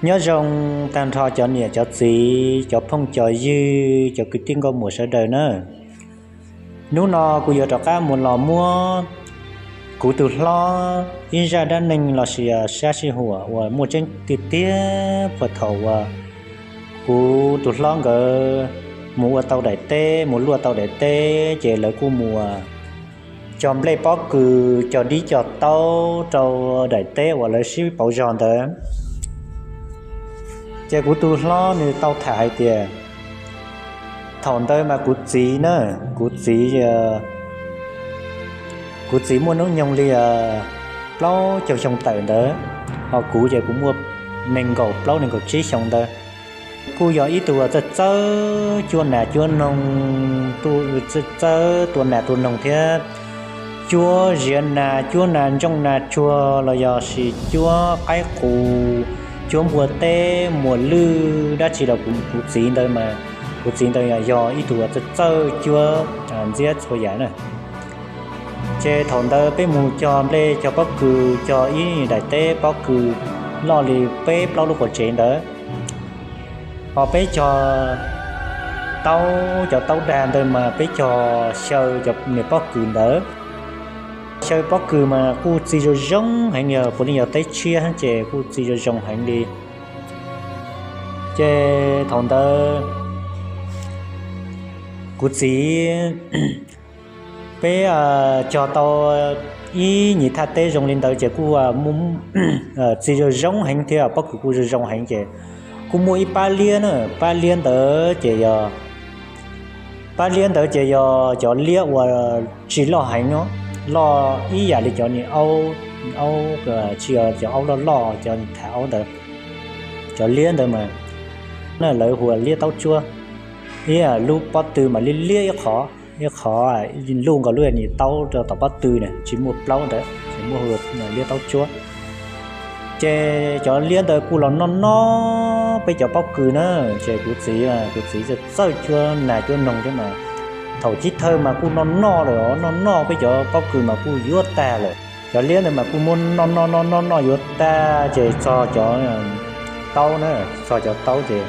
Nyob zoo tag nrho cov niam cov txiv, cov phooj cov ywg, cov kwv tij nkauj muam sawv daws na. Hnub no kuv yuav rov qab mus los muab kuv tus hlob ib zaj dab neeg los sis sab sij huam uas muaj tseeb tiag tiag puag thaum uas kuv tus hlob nkawd mus ua tau daim teb, mus luaj tau daim teb ces lawv kuj mus cog nplej pob kws, cog dib cog taub rau daim teb uas lawv sib pauv zog ntawd. Ces kuv tus hlob nws tau tham hais tias thaum ntawd mas kuv txiv na, kuv txiv, kuv txiv muaj hnub nyoog li plaub caug xyoo tawm ntawd, ho kuv ces kuv muaj nees nkaum plaub nees nkaum tsib xyoo ntawd. Kuj yog ib tug txawj txawj cuab nas cuab noog, txawj tua nas tua noog thiab cuab ziav nas, cuab nas ntsooj nas tsuag los yog sis cuab qaib qus, cuab npua teb muas lwj dab tsi los kuv txiv ntawd mas, kuv txiv ntawd yog ib tug txawj txawj cuab ntxiab txhua yam na. Ces thaum ntawd peb mus cog nplej cog pob kws, cog ib daim teb pob kws loj li peb plaub lub quas tsev ntawd. Ho peb cog taub, cov taub dag ntawd mas peb cog xyaw cov niag pob kws ntawd. Xyaw pob kws mas kuj txi zoo zoo heev, yog puav leej yog teb tshiab ces kuj txi zoo zoo heev li. Ces thaum ntawd kuv txiv, peb cog tau ib nyuag thaj teb zoo li ntawd ces kuj txi zoo zoo heev thiab pob kws kuj zoo zoo heev ces kuj muaj ib pab liab na, pab liab ntawd ces yog, pab liab ntawd ces yog cov liab uas tsis loj heev, loj ib yam li cov niag aub, aub, tsis yog cov aub loj loj, cov niag thav aub ntawd. Cov liab ntawd mas, na lawv hu ua liab taub tsuab. Ib lub pob tw mas liab liab ib qho, ib qho luj nkaus lub niag taub rau tom pob tw na, tsis muaj plaub ntawd ces muab hu ua liab taub tsuab. Ces cov liab ntawd kuj los noj noj peb cov pob kws na. Ces kuv txiv, kuv txiv txawj cuab nas cuab noog thiab mas, thaum chiv thawj mas kuj noj noj lawm os, noj noj peb cov pob kws mas kuj yuav tag lawm. Cov liab ntawd mas kuj muab noj noj noj noj noj yuav tag ces txog cov taub na, txog cov taub ces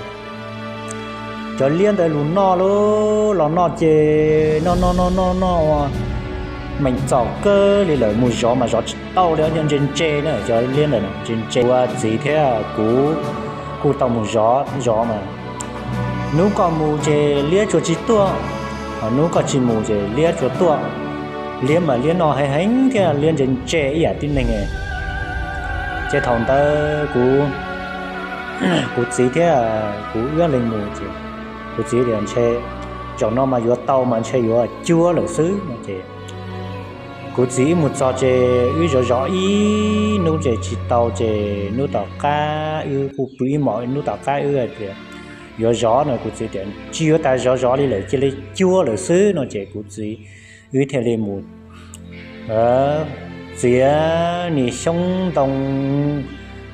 cov liab ntawd lus noj lub los noj ces noj noj noj noj noj ua meem txom kawg li lawm, mus zov mas zov tsis tau li, ntse ntse na, cov liab ntawd ntse ntse. Kuv txiv thiab kuv kuj tau mus zov zov mas, hnub koj mus ces liab tsuas tsis tuaj, ho hnub koj tsis mus ces liab tsuas tuaj. Liab mas liab noj heev heev thiab liab ntse ntse ib yam tib neeg. Ces thaum ntawd kuv, kuv txiv thiab kuv wb leeg mus ces kuv txiv tias ntshe zaum no mas yuav tau mas ntshe yuav cuab lawm xwb no ces kuv txiv wb mus txog ces wb zov zov ib hnub ces tsis tau ces hnub tom qab wb kuj pw ib hmos, hnub tom qab wb tias yuav zov no kuv txiv tias tsis yuav tas, zov zov li lawm cia li cuab lawm xwb no ces kuv txiv wb thiaj li mus txiav niag xyoob ntoo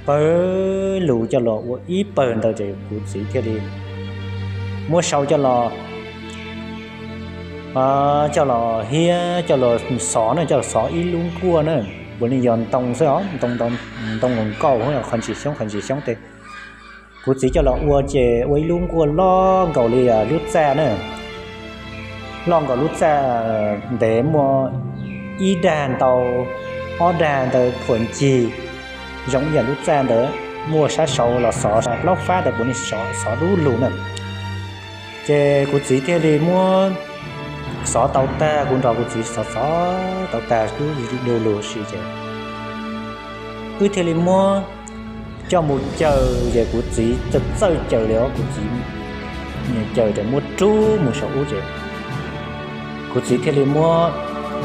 pawg lug coj los ua ib pawg ntawd ces kuv txiv thiaj li muab sau coj los, coj los hiab coj los xov na, coj los xov ib lub nkuaj na, puav leej yog ntoo xwb os, ntoo, ntoo los nkaus qhov ntsis xyoob qhov ntsis xyoob tes. Kuv txiv coj los ua ces ua ib lub nkuaj loj nkaus li lub txaj na, loj nkaus lub txaj ntev muaj ib dag ntau, ob dag ntawd phuam ncig, zoo ib yam lub txaj ntawd, muaj sab saud los xov plaub fab ntawd puav leej xov dub lug na. Ces kuv txiv thiaj li muab xov tau tag, kuv nrog kuv txiv xov xov tau tag dub lug lug si ces wb thiaj li muab coj mus caws ces kuv txiv txawj txawj caws li os, kuv txiv caws ces muab rub mus saum ub ces kuv txiv thiaj li muab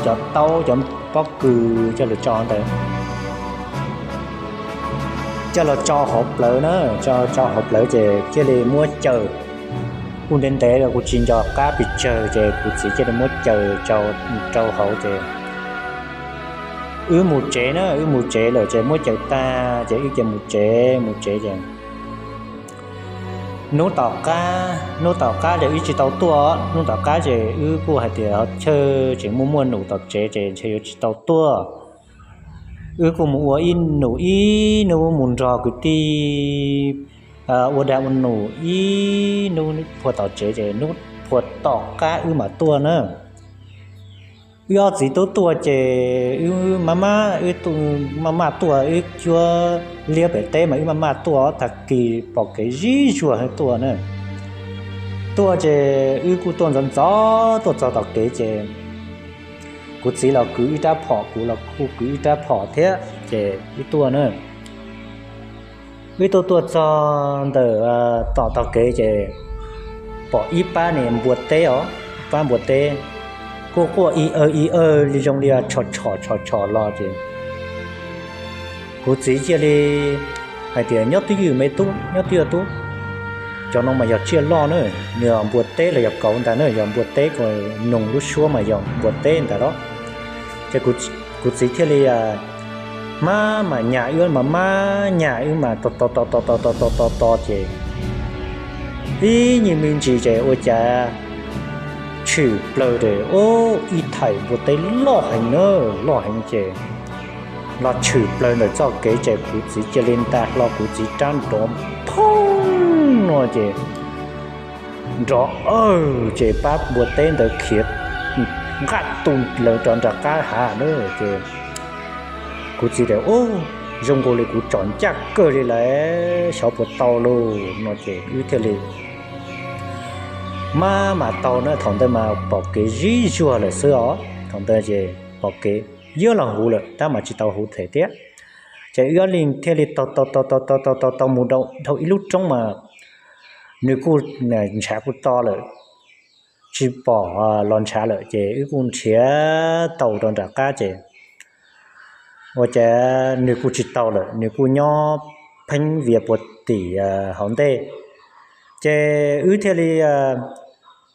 cov taub cov pob kws coj los tso ntawd, coj los tso hauv plawv na, tso hauv plawv ces thiaj li muab caws. Kuj ntev ntev los kuv tsis nco qab pes tsawg ces kuv txiv thiaj li muab caws rau hauv ces wb mus tsev na, wb mus tsev lawm ces muab caws tag ces wb cia mus tsev, mus tsev ces hnub tom qab, hnub tom qab ces wb tsis tau tuaj, hnub tom qab ces wb kuj hais tias ho chawj tseem muaj muaj num tom tsev ces ntshe yuav tsis tau tuaj. Wb kuj mus ua ib num ib hnub mus nrog kwv tij ua dag ua num ib hnub phua tom tsev ces hnub phua tom qab wb mam tuaj na. Wb ob txiv tub tuaj ces wb maj maj, wb maj maj tuaj, wb cuab liab pem teb mas wb maj maj tuaj, tag kis pom kev zib zuag tuaj na. Tuaj ces wb kuj tuaj ntxov ntxov tuaj txog tom kev ces kuv txiv los kwv ib rab phom, kuv los kuj kwv ib rab phom thiab ces wb tuaj na. Wb tuaj tuaj txog ntawm tom tog kev ces pom ib pab niag npua teb os, pab npua teb kuj quaj i aw i aw li zoo li tshom tshom tshom tshom los ces kuv txiv cia li hais tias, Nyob twj ywm me tub, nyob twj ywm tub. Cov no mas yog tsiaj loj na, nws yog npua teb los yog kauv ntag na, yog npua teb, noog lub suab mas yog npua teb ntag los. Ces kuv txiv thiaj li maj mam nyas wb mas maj nyas wb mas tos tos tos tos tos tos tos tos tos ces ib nyuag me ntsis ces ua cas tshwm plaws tes ib thaim npua teb loj heev na, loj heev ces los tshwm plaws ntawm txoj kev ces kuv txiv cia li nta hlo kuv txiv rab nrov phooj no ces nrov awg ces pab npua teb ntawd khiav nqaj tu lawv rov nram qab hav na ces kuv txiv tias, Ub, zoo nkaus li kuv tsom ncaj kawg li lawm, xyov puas tau lauj no ces wb thiaj li maj mam tau na, thaum ntawd mas pom kev zib zuag lawm xwb os, thaum ntawd ces pom kev yuav los huv lawm tab mas tsis tau huv them thiab. Ces wb ob leeg thiaj li taug taug taug taug taug taug taug mus dhau ib lub roob mas nws kuj ntshav kuj to lawm, tsis pom los ntshav lawm ces wb kuj nrhiav tau rau nram qab ces ua cas nws kuj tsis tau lawm, nws kuj nyob pheeb vias puag tim hauv ntej. Ces wb thiaj li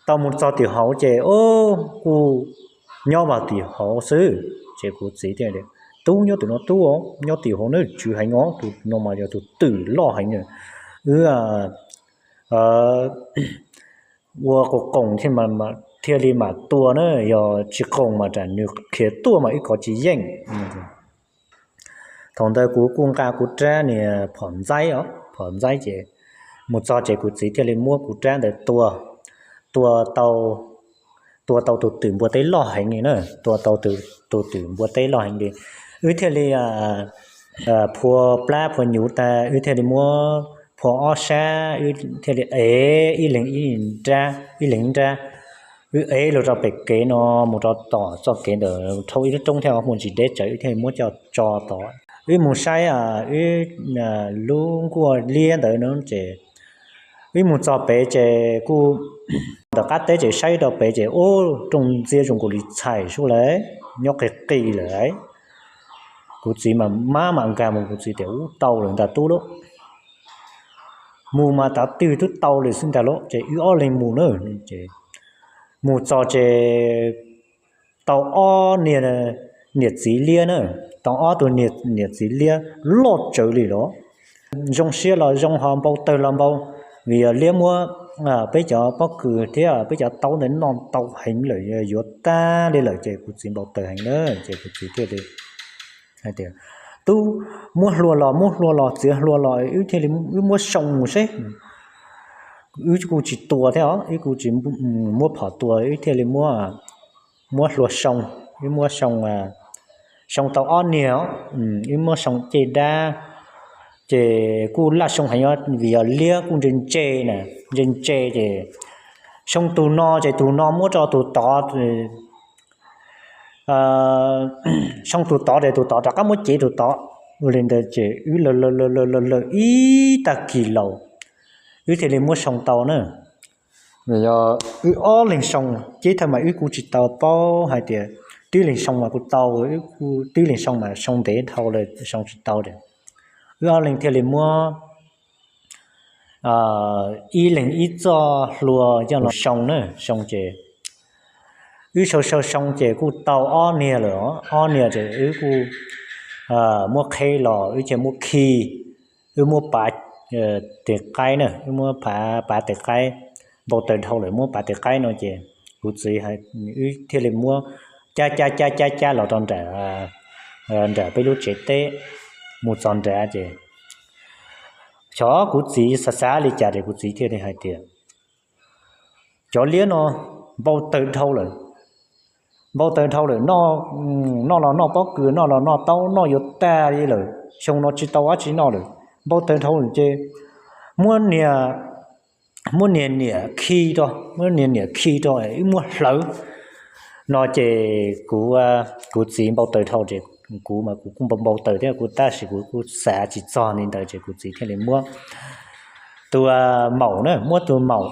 tau mus txog tim hauv ces kuj nyob vaj tim hauv xwb. Ces kuv txiv tias, Tub, nyob tim no tub, nyob tim hauv na, tswv heev os, tus no mas yog tus twm loj heev na. Wb ua qoos qoos thiaj li mam tua na, yog tsis qoos mas ram nws khiav tuaj mas wb kov tsis yeej. Thaum ntawd kuv kuj nqa kuv rab niag phom ntxaib os, phom ntxaib ces mus txog ces kuv txiv thiaj li muab kuv rab ntawd tua, tua tau tua tau tus twm npua teb loj heev li na, tua tau tus twm npua teb loj heev li. Wb thiaj li phua plab phua nyuv tas, wb thiaj li muab phua ob sab, wb thiaj li ev ib leeg ib nrab, ib leeg ib nrab. Wb ev los rau pem kev no, mus rau tom txoj kev ntawd dhau ib lub roob thiab muaj ntsis deb tsawv, wb thiaj li muab coj tso tod. Wb mus saib wb lub nkuaj liab ntawd no ces wb mus txog pem ces kuj tom qab teb ces saib rau pem ces ub, rooj ntxiab zoo nkaus li txhais sub lawm, nyob qis qis lawm. Kuv txiv mas maj mam nkag mus, kuv txiv tias, Ub, tau lawm ntag tub lauj, mus mas tav twg twb tau lawm xwb ntag lauj. Ces wb ob leeg mus na, mus txog ces tau ob niag niam txiv liab na, tau ob tug niam txiv liab loj tsawv li los. Zoo siab los zoo ho npau tawg los npau, vim yog liab muab peb cov pob kws thiab peb cov taub ntawd noj ntau heev lawm, yuav tag li lawm ces kuv txiv npau tawg heev na, ces kuv txiv thiaj li hais tias, Tub, muab hlua los, muab hlua los, txiav hlua los, wb thiaj li wb muab soo mus seb. Wb kuj tsis tua thiab os, wb kuj tsis muab phom tua, wb thiaj li muab, muab hlua soo, wb muab soo, soo tau ob niag, wb muab soo cej dab, ces kuj laj soo heev os, vim yog liab kuj ntse ntse na, ntse ntse ces soo tus no ces tus no muab rau tus tod, soo tus tod ces tus tod rov qab muab cev tus tod. Ua li ntawd ces wb lawm lawm lawm lawm ib tag kis laus, wb thiaj li muab soo tau na. Yog wb ob leeg soo, ces thaum mas wb kuj tsis tau paub hais tias tib leeg soo mas kuj tau, tib leeg soo mas soo ntev dhau lawm soo tsis tau. Wb ob leeg thiaj li muab ib leeg ib txoj hlua coj los soo na, soo ces wb soo soo soo ces kuj tau ob niag lawm, ob niag ces wb kuj muab qheb los, wb thiaj muab khi, wb muab pav tes qaib na, wb muab pav tes qaib, npau tawg dhau lawm muab pav tes qaib no ces kuv txiv, wb thiaj li muab cab cab cab cab cab los rau nram nram peb lub tsev teb, mus txog nrad ces xyov kuv txiv xav xav li cas ces kuv txiv thiaj li hais tias, cov liab no npau taws dhau lawm, npau taws dhau lawm, noj los noj pob kws, noj los noj taub, noj yuav tag li lawm, xyoo no tsis tau dab tsi noj lawm, npau taws dhau lawm ces muab niag, muab niag niam khi rau, muab niag niam khi rau wb muab hlawv no ces kuv, kuv txiv npau taws dhau ces kuv mas kuv kuj npau taws thiab kuv tab sis kuv kuj xav tsis txog li ntawd ces kuv txiv thiaj li muab tus maum na, muab tus maum,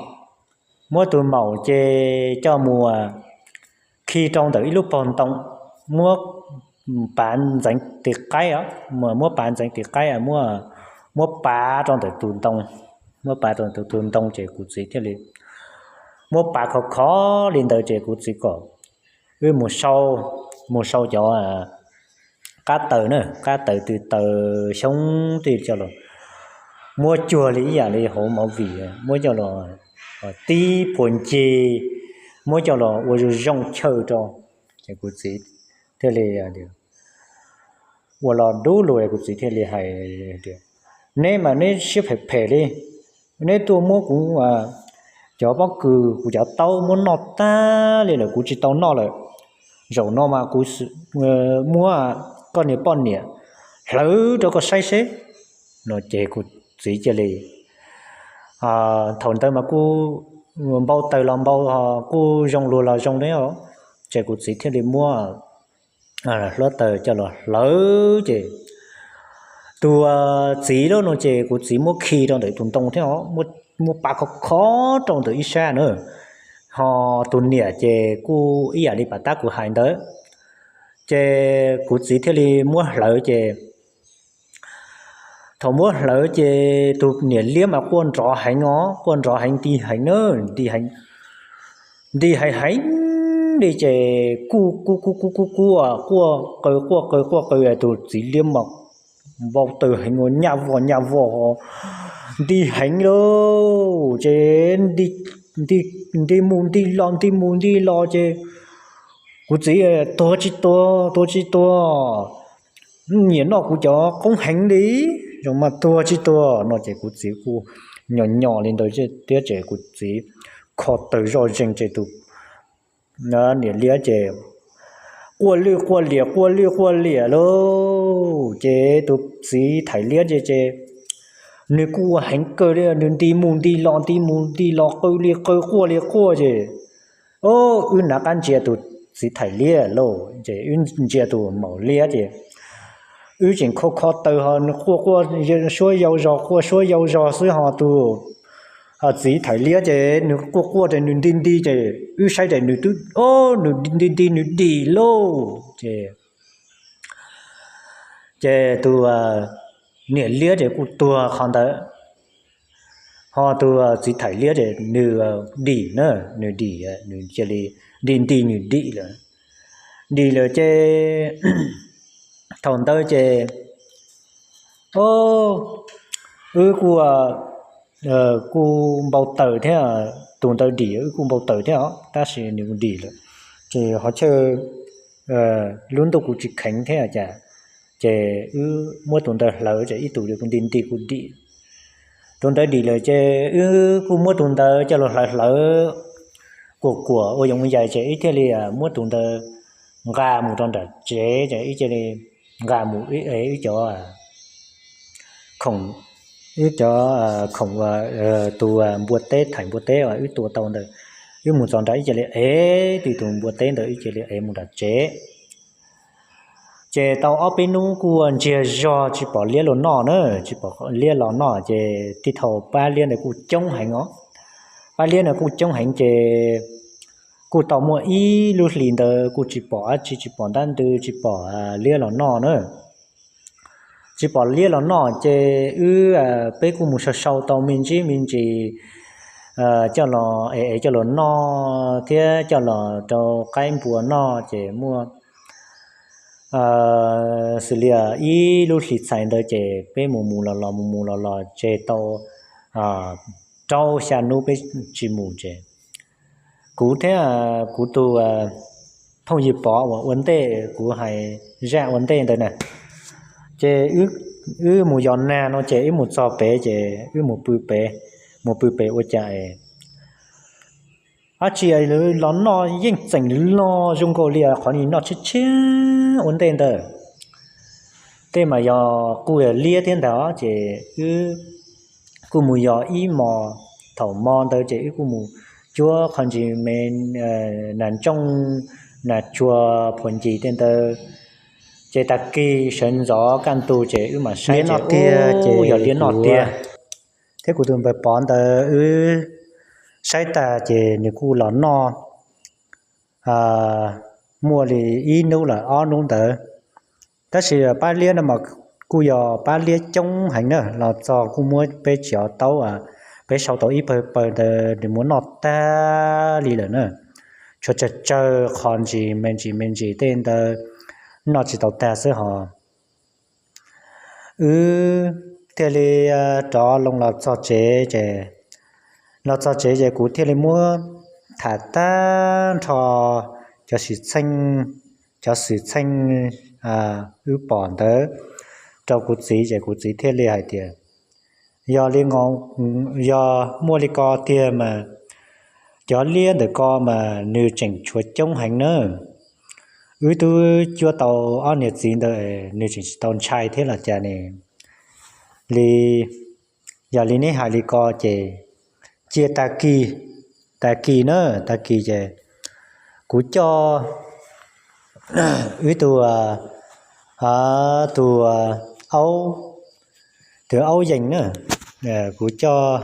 muab tus maum ces coj mus khi rau ntawm ib lub pog ntoo, muab pav ntxeev tis qaib, muab pav ntxeev tis qaib, muab pav rau ntawm tus ntoo, muab pav rau ntawm tus ntoo ces kuv txiv thiaj li muab pav khov khov li ntawd ces kuv txiv kom wb mus sau, mus sau cov qab taws na, qab taws tw taws xyoob tej coj los muab cuag li ib yam li hauv movie, muab coj los tib phuas ncig, muab coj los ua zoo zoo chaw rau. Ces kuv txiv thiaj li ua los dub lug, kuv txiv thiaj li hais tias, neb mas neb siab phem phem li, neb tuaj muab kuv cov pob kws kuv cov taub muab noj tag li lawm, kuv tsis tau noj lawm. Zaum no mas kuv muab koj niag poj niam hlawv rau koj saib seb no ces kuv txiv cia li, thaum ntawd mas kuj npau taws los npau, kuj zoo luag los zoo thiab, ces kuv txiv thiaj li muab hluav taws coj los hlawv ces tus txiv lub no ces kuv txiv muab khi rau ntawm tus ntoo thiab, muab pav khov khov rau ntawm ib sab na, ho tus niam ces kuj ib yam li pam tab kuv hais ntawd, ces kuv txiv thiaj li muab hlawv ces thaum muab hlawv ces tus niam liab mas quaj nrov heev os, quaj nrov heev nti heev na, nti heev, nti heev heev li ces kuj kuj kuj kuj kuj quaj, quaj qw quaj qw quaj qw, tus txiv liab mas npau taws heev ua nyaj vog nyaj vog, nti heev lauj ces nti mus nti los nti mus nti los ces kuv txiv, tuag tsis tuag, tuag tsis tuag, nyiam noj kuv cov qoob heev li, zoo mas tuag tsis tuag no ces kuv txiv kuj nyos nyos li ntawd thiab ces kuv txiv kho taws zoj zeeg ces tus niam liab ces quaj lwj quaj liam quaj lwj quaj liam lauj ces tus txiv thaim liab ces nws kuj ua heev kawg li, nws nti mus nti los nti mus nti los qw li qw quaj li quaj ces wb nav qab ntsia tus txiv thaim liab lauj ces wb ntsia tus maum liab ces wb tseem kho kho taws ho nws quaj quaj suab yau zog quaj suab yau zog xwb ho tus txiv thaim liab ces nws quaj quaj ces nws nti nti ces wb saib ces nws twb, nws nti nti nws dim lauj ces ces tus niam liab ces kuj tuag qhov ntawd, ho tus txiv thaim liab ces nws dim na, nws dim, nws cia li nti nti nws dim lawm, dim lawm ces thaum ntawd ces wb kuj, kuj npau taws thiab, tus ntawd dim wb kuj npau taws thiab os tab sis nws kuj dim lawm ces ho chaw lub ntuj kuj tsis kheev thiab cas ces wb muab tus ntawd hlawv ces ib tug kuj nti nti kuj dim, tus ntawd dim lawm ces wb kuj muab tus ntawd coj los hlawv hlawv kuam kuam ua yoov yais ces wb thiaj li muab tus ntawd nqa mus rau nram tsev ces wb cia li nqa mus wb cov khoom, wb cov khoom, tus npua teb, thaim npua teb uas wb tua tau ntawd, wb mus txog nrad wb cia li ev, tus npua teb ntawd wb cia li ev mus nram tsev. Ces tau ob peb hnub kuj ntsiag zog tsis pom liab los noj na, tsis pom liab los noj ces tib thaum pab liab ntawd kuj coob heev os, pab liab ntawd kuj coob heev ces kuj tau muaj ib lub hlis ntawd kuj tsis pom dab tsi, tsis pom ntab ntws, tsis pom liab los noj na. Tsis pom liab los noj ces wb, peb kuj mus sau sau tau me ntsis me ntsis coj los ev coj los noj thiab coj los rau qaib npua noj ces muaj xws li ib lub hlis txhais ntawd ces peb mus mus los los mus mus los los tseg tau rau xya hnub peb tsis mus ces kuv thiab kuv tus phooj ywg Pov uas ua ntej kuv hais zaj ua ntej ntawd na. Ces wb mus yos nag no ces wb mus txog pem ces wb mus pw pem, mus pw pem ua cas dab tsi los noj yeej tseem loj zoo nkaus li qhov nim noj tshiab tshiab ua ntej ntawd. Tej mas yog kuj yog liab thiab ntag ces wb kuj mus yos ib hmos. Thaum hmo ntawd ces wb kuj mus cuab qhov ntsis me nas ntsooj, nas tsuag, phuas ncig tej ntawd. Ces tag kis sawv ntxov kaj ntug ces wb mam saib noj tiag ces yog liab noj tiag. Thiab kuv tus npawg Pov ntawd wb saib tag ces nws kuj los noj muaj li ib hnub los ob hnub ntawd. Tab sis pab liab no mas kuj yog pab liab coob heev na, los txog kuj muab peb tsis o taub, peb sau tau ib pawg pawg ntawd nws muab noj tag li lawm na. Tshuav tsawg tsawg qhov ntsis me ntsis me ntsis tej ntawd noj tsis tau tag xwb hos. Wb thiaj li rov loo los txog tsev ces, los txog tsev ces kuv thiaj li muab tham tag nrho cov xwm txheej, cov xwm txheej wb pom ntawd rau kuv txiv ces kuv txiv thiaj li hais tias, yog li, yog muaj li ko tiag mas cov liab ntawm ko mas nws tseem tshuav coob heev na. Wb twb cuab tau ob niag txiv ntawd nws tseem tsis tau ntshai thiab los cas ne. Li, yog li neb hais li ko ces cia tag kis, tag kis na, tag kis ces kuv coj wb tus, tus aub, tus aub yees na, kuv coj,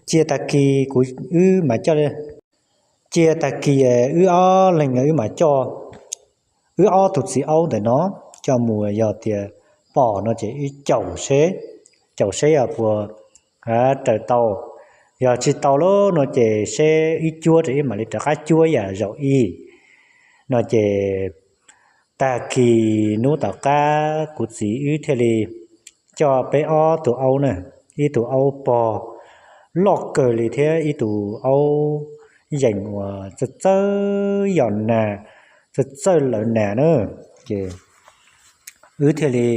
cia tag kis kuv, wb mam coj, cia tag kis wb ob leeg wb mam coj wb ob tug txiv aub ntawm no coj mus, yog tias pom no ces wb caum seb, caum seb yog puas raws tau. Yog tsis tau lawm no ces seb wb cuab rau wb mam li rov qab cuab yam zaum ib no ces tag kis hnub tom qab kuv txiv wb thiaj li coj peb ob tug aub na, ib tug aub pog loj kawg li thiab ib tug aub yees uas txawj txawj yos nas, txawj txawj lawv nas na. Ces wb thiaj li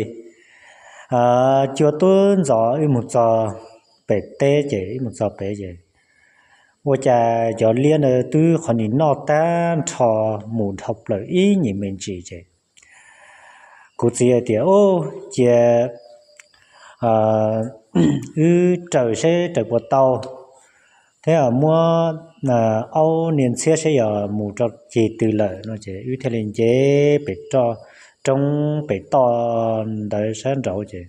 cuab tuaj ntxov wb mus txog pem teb ces wb mus txog pem ces ua cas cov liab ntawd twb qhov nim noj tag nrho mus dhau plaws ib nyuag me ntsis ces kuv txiv hais tias, cia wb raws seb raws puas tau, thiab muab aub nias ntxhiab seb yog mus rau ceg twg lawm no ces wb thiaj li nce pem roob pem toj ntawd sab nraud ces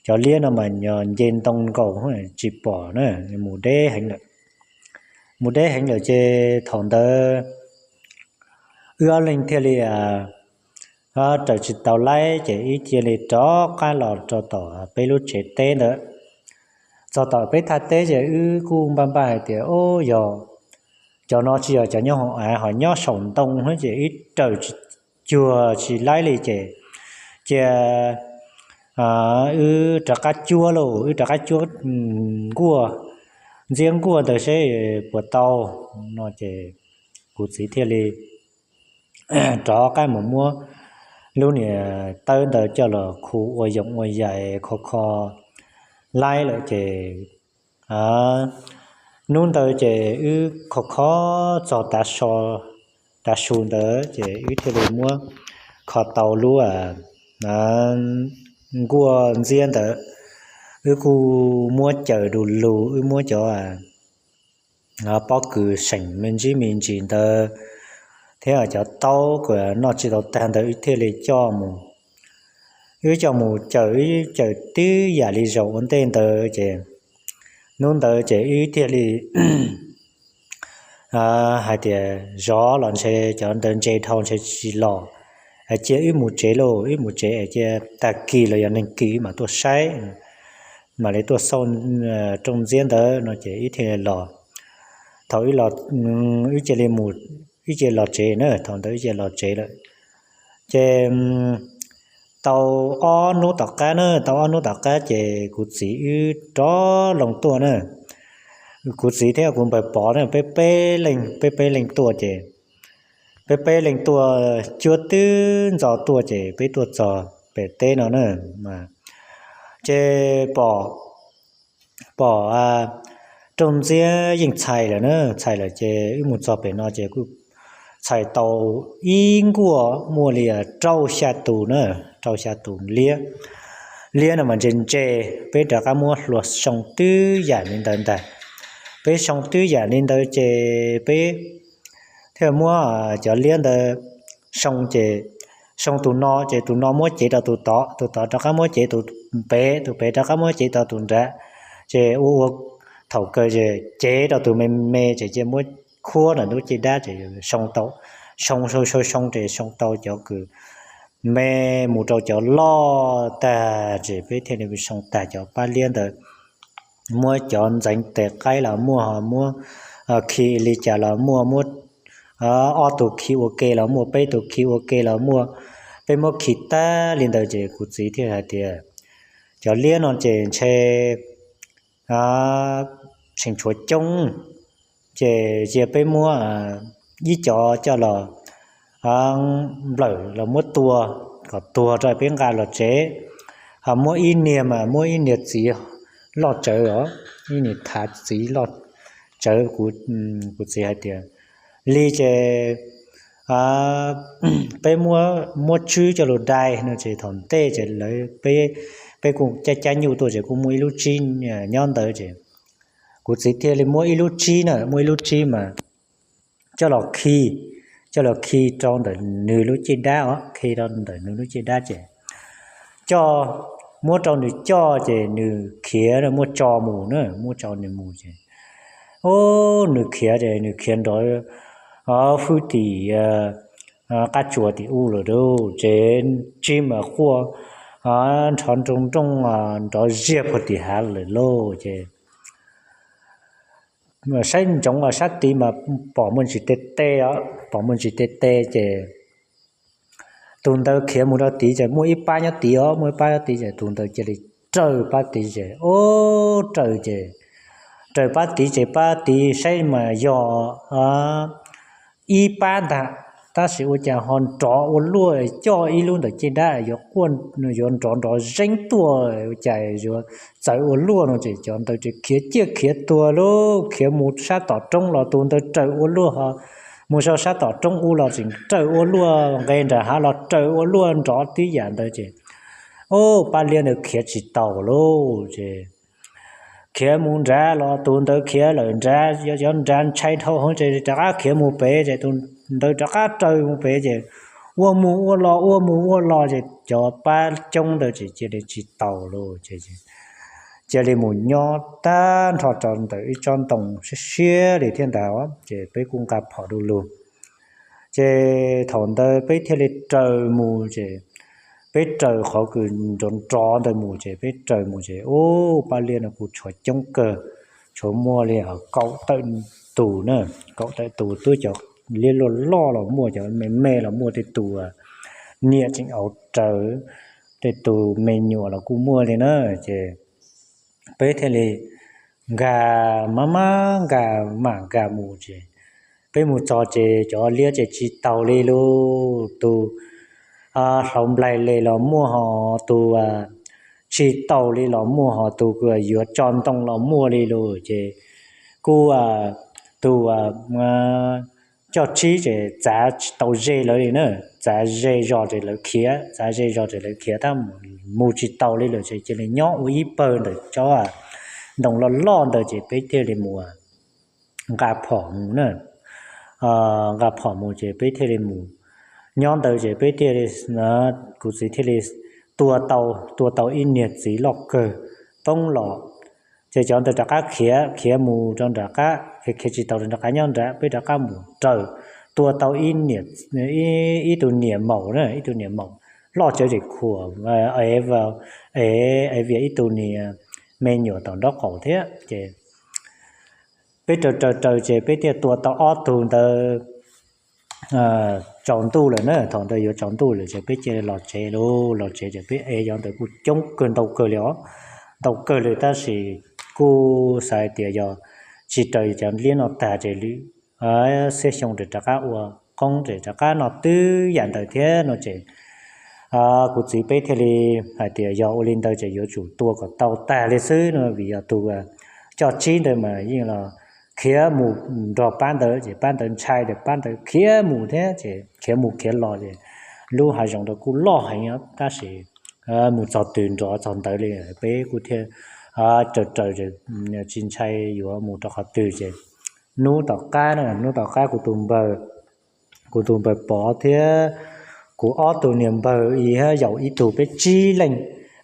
cov liab no mas nce ntoo nkaus tsis pom na, mus deb heev lawm. Mus deb heev lawm ces thaum ntawd wb ob leeg thiaj li raws tsis tau laib ces wb cia li rov qab los rau tom peb lub tsev teb ntawd. Txog tom peb thaj teb ces wb kuj npaj npaj hais tias, o, yog cov no tsis yog cov nyob hauv av, ho nyob saum ntoo ces wb raws tsis cuag tsis laib li ces cia wb rov qab cuab lauj, wb rov qab cuab nkuaj, ntxiab nkuaj ntawd seb puas tau no ces kuv txiv thiaj li rov qab mus muab lub niag tawb ntawd coj los khu ua yoov ua yais kho kho laib lawm ces hnub ntawd ces wb kho kho txog tav su ntawd ces wb thiaj li muab kho tau lub nkuaj ntxiab ntawd. Wb kuj muab caws du lug, wb muab cov pob kws seem me ntsis me ntsis ntawd thiab cov taub uas noj tsis tau tag ntawd wb thiaj li coj mus, wb coj mus caws, wb caws tib yam li zaum ua ntej ntawd ces hnub ntawd ces wb thiaj li hais tias zov los ntshe cov ntawd ntse dhau ntshe tsis los, cia wb mus tsev lauj, wb mus tsev cia tag kis los yog neeg kis wb mam tuaj saib, mam li tuaj xauj rooj ntxiab ntawd no ces wb thiaj li los. Thaum wb los, wb cia li mus, wb cia li los tsev na, thaum ntawd wb cia li los tsev lawm. Ces tau ob hnub tom qab na, tau ob hnub tom qab ces kuv txiv wb rov loo tuaj na. kuv txiv thiab kuv npawg Pov na, peb peb leeg, peb peb leeg tuaj ces, peb peb leeg tuaj cuab twb ntxov tuaj ces peb tuaj txog pem teb no na, ces pom, pom Rooj Ntxiab yeej txhais lawm na, txhais lawm ces wb mus txog pem no ces kuj txhais tau ib nkuaj muaj li rau xya tus na, rau xya tus liab. Liab no mas ntse ntse, peb rov qab muab hlua soo twb yam li ntawd ntag. Peb soo twb yam li ntawd ces peb thiaj muab cov liab ntawd soo ces, soo tus no ces tus no muab cev rau tus tod, tus tod rov qab muab cev tus pem, tus pem rov qab muab cev rau tus nrad, ces ua ua thaum kawg ces cev rau tus me me ces cia muab khuab ntawm lub caj dab ces soo tau, soo soo soo soo ces soo tau cov kws me mus rau cov loj tag ces peb thiaj li soo tag cov pab liab ntawd. Muab cov ntxeev tes qaib los muaj, ho muab khi li cas los muaj, muab ob tug khi ua ke los muaj, peb tug khi ua ke los muaj, peb muab khi tag li ntawd ces kuv txiv thiaj hais tias cov liab no ces ntshe tseem tshuav coob, ces cia peb muab ib cov coj los nplawm los muab tua kom tuag rau peb nqa los tsev. Ho muab ib niag mas muab ib niag txiv loj tsawv os, ib niag thav txiv loj tsawv. Kuv txiv hais tias li ces peb muab tswb coj lug dai no ces thaum ntej ces lawv, peb kuj cab cab nyuj tuaj ces kuj muaj ib lub tsib nyob ntawd ces kuv txiv thiaj li muab ib lub tsib na, muab ib lub tsib mas coj los khi, coj los khi rau ntawm nws lub caj dab os, khi rau ntawm nws lub caj dab ces coj, muab rau nws coj ces nws khiav muab tso mus na, muab tso nws mus ces, o, nws khiav ces nws khiav nrov hwb tim qab tsuas tim ub lawm lauj, ces tsib mas quaj nrov nroo nrooj nrov ziag puag tim hav lawm lauj ces saib ntsoov sab tid mas pom muaj ntsis te te os, pom muaj ntsis te te ces tus ntawd khiav mus rau tid ces muaj ib pab nyob tid os, muaj ib pab nyob tid ces tus ntawd cia li raws pab tid ces, o, raws ces, raws pab tid ces pab tid saib mas yog ib pab ntag, tab sis ua cas ho nrov ua luaj, coj ib lub ntawm caj dab yuav quaj, yuav nrov nrov zeeb tuaj, ua cas yuav txawv ua luaj no ces cov ntawd ces khiav ciaj khiav tuag lauj, khiav mus sab tom roob los tus ntawd raws ua luaj ho, mus sau sab tom roob ub los tseem raws ua luaj, nqes nram hav los raws ua luaj nrov tib yam ntawd ces, o, pab liab ntawd khiav tsis taus lauj ces khiav mus nrad los tus ntawd khiav lawm nrad, cov nrad ntshai dhau hwv ces rov qab khiav mus pem ces tus ntawd rov qab raws mus pem ces ua mus ua los ua mus ua los ces cov pab coob ntawd ces cia li tsis taus lauj ces cia li mus nyob tag nrho rau ntawm ib tsob ntoo siab siab li thiab ntag ces peb kuj nqa phom du lug. Ces thaum ntawd peb thiaj li raws mus ces peb raws qhov kws nrov nrov ntawd mus ces peb raws mus ces, u, pab liab no kuj tshuav coob kawg, tshuav muaj li kaum tawm tus na, kaum tawm tus, twb cov liab loj loj los muaj, cov me me los muaj, tej tus niam tseem au raws, tej tus me nyuam los kuj muaj li na ces peb thiaj li nkag, maj maj nkag, mam nkag mus ces peb mus txog ces cov liab ces tsis taus li lauj, tus hlau nplaig li los muaj ho, tus tsis taus li los muaj ho, tus yuav tso ntoo los muaj li lauj ces kuj tus coj tsib ces txav tsis tau ze lawv li na, txav ze zog ces lawv khiav, txav ze zog ces lawv khiav tab mus tsis tau li lawm ces cia li nyob ua ib pawg ntawm tsob ntoo loj loj ntawd ces peb thiaj li mus nqa phom mus na. Nqa phom mus ces peb thiaj li mus nyob ntawd ces peb thiaj li, kuv txiv thiaj li tua tau, tua tau ib niag txiv loj kawg poob los ces cov ntawd rov qab khiav, khiav mus rau nram qab, khiav tsis tau rov qab nyob nrad, peb rov qab mus raws, tua tau ib tug niam maum na, ib tug niam maum loj tsawv ces khuam, ev vias ib tug niag me nyuam tom nraub qaum thiab ces peb raws raws raws ces peb thiaj tua tau ob tug ntawd tsaus ntuj lawm na, thaum ntawd yuav tsaus ntuj lawm ces peb cia li los tsev lauj, los tsev ces peb ev cov ntawd kuj coob kawg ntau kawg li os, ntau kawg li tab sis kuj xav hais tias yog tsis raws cov liab no tag ces lwm xiab xyoo ces rov qab ua qoob ces rov qab noj twb yam ntawd thiab no ces kuv txiv peb thiaj li hais tias yog ua li ntawd ces yuav tsum tua kom tau tag li xwb no vim yog tus coj tsib ntawd mas yeej los khiav mus nrog pab ntawd ces pab ntawd ntshai ces pab ntawd khiav mus thiab ces khiav mus khiav los ces lub hav zoov ntawd kuj loj heev tab sis mus txog twg nrov txog ntawd li. Peb kuj thiaj raws raws tsis ntshai yuav mus rau qhov twg ces hnub tom qab na, hnub tom qab kuv tus npawg, kuv tus npawg Pov thiab kuv ob tug niag npawg ib yaum ib tug peb tsib leej,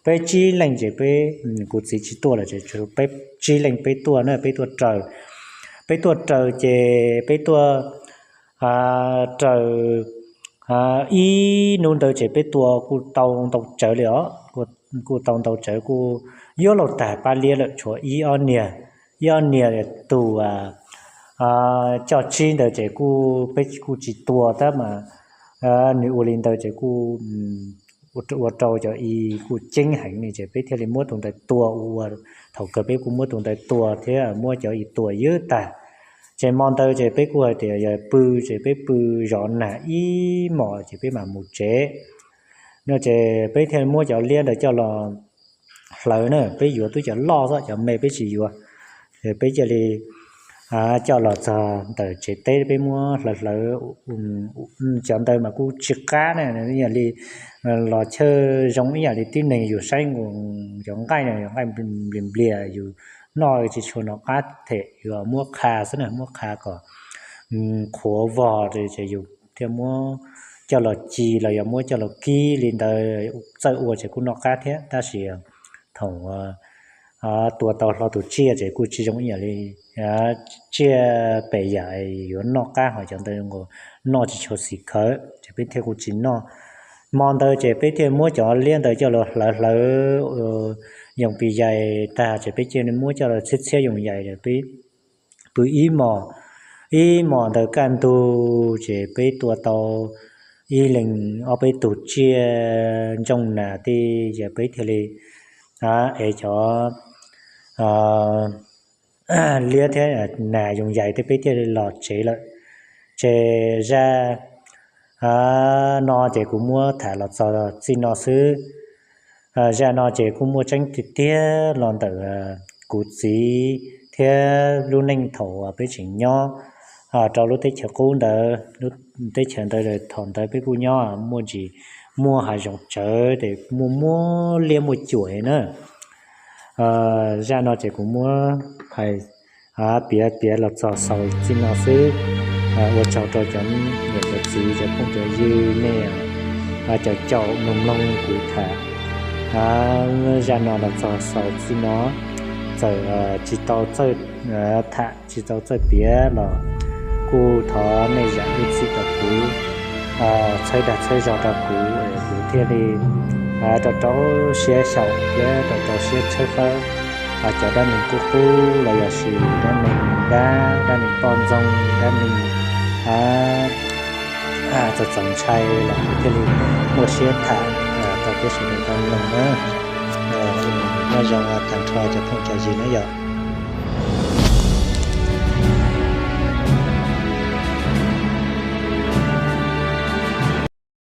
peb tsib leej ces peb, kuv txiv tsis tuaj lawm ces peb tsib leej peb tuaj na, peb tuaj raws, peb tuaj raws ces peb tuaj raws ib hnub ntawd ces peb tua kuj tau ntau tsawv li os, kuj tau ntau tsawv kuj yuav luag tag pab liab lawm tshuav ib ob niag, ib ob niag tus coj tsib ntawd ces kuj peb kuj tsis tua tab mas nws ua li ntawd ces kuj ua rau cov i kuj ceeb heev li ces peb thiaj li muab tus ntawd tua ua, thaum kawg peb kuj muab tus ntawd tua thiab muab cov i tua ywb tag. Ces hmo ntawd ces peb kuj hais tias yog pw ces peb pw zov nag ib hmos ces peb mam mus tsev no ces peb thiaj muab cov liab ntawd coj los hlawv na, peb yuav twb cov loj xwb cov me peb tsis yuav. Ces peb cia li coj los txog ntawm tsev teb peb muab hlawv hlawv, cov ntawd mas kuj tsis qab na, ib yam li los chawj zoo ib yam li tib neeg yus saib cov nqaij no, nqaij nplias nplias yus noj tsis tshua noj qab them, yus muab qha xwb na, muab qha kom qhuav vog ces yus thiaj muab coj los ci los yog muab coj los kib li ntawd txawj ua ces kuj noj qab thiab tab sis thaum tua tau hlo tus tsiaj ces kuj tsis zoo ib yam li tsiaj pem yam yuav noj qab ho cov ntawd noj tsis tshua xis khawv ces peb thiaj kuj tsis noj. Hmo ntawd ces peb thiaj muab cov liab ntawd coj los hlawv hlawv yoos pis yais tag ces peb cia li muab coj los txhiab txhiab yoos yais pw ib hmos, ib hmos ntawd kaj ntug ces peb tua tau ib leeg ob peb tug tsiaj ntsooj nas tej ces peb thiaj li ev cov liab thiab nas yoos yais tej peb thiaj li los tsev lawm. Ces zaj no ces kuv muab tham los txog txij no xwb. Zaj no ces kuj muaj tseeb tiag tiag los ntawm kuv txiv thiab lub neej thaum peb tseem nyob rau lub teb chaws qub ntawd, lub teb chaws ntawd thaum ntawd peb kuj nyob muaj ntsis, muaj hav zoov tsawv ces muaj muaj liab muaj cuam na. Zaj no ces kuv muab hais piav piav los txog xaus txij no xwb. Ua tsaug rau cov niam cov txiv cov phooj cov ywg nej cov caum mloog mloog kuv tham zaj no los txog xaus txij no. Txawm tsis tau txawj tham tsis tau txawj piav los kuj thov nej zam lub txim rau kuv, txhawb dag txhawb zog rau kuv, kuv thiaj li rau rau siab xyaum thiab rau rau siab tshawb fawb cov dab neeg qub qub los yog sis dab neeg dab, dab neeg poj ntxoog, dab neeg txaus txaus ntshai los kuv thiaj li muaj siab tham rau peb sawv daws tau mloog na. Nyob zoo tag nrho cov phooj cov ywg na yom.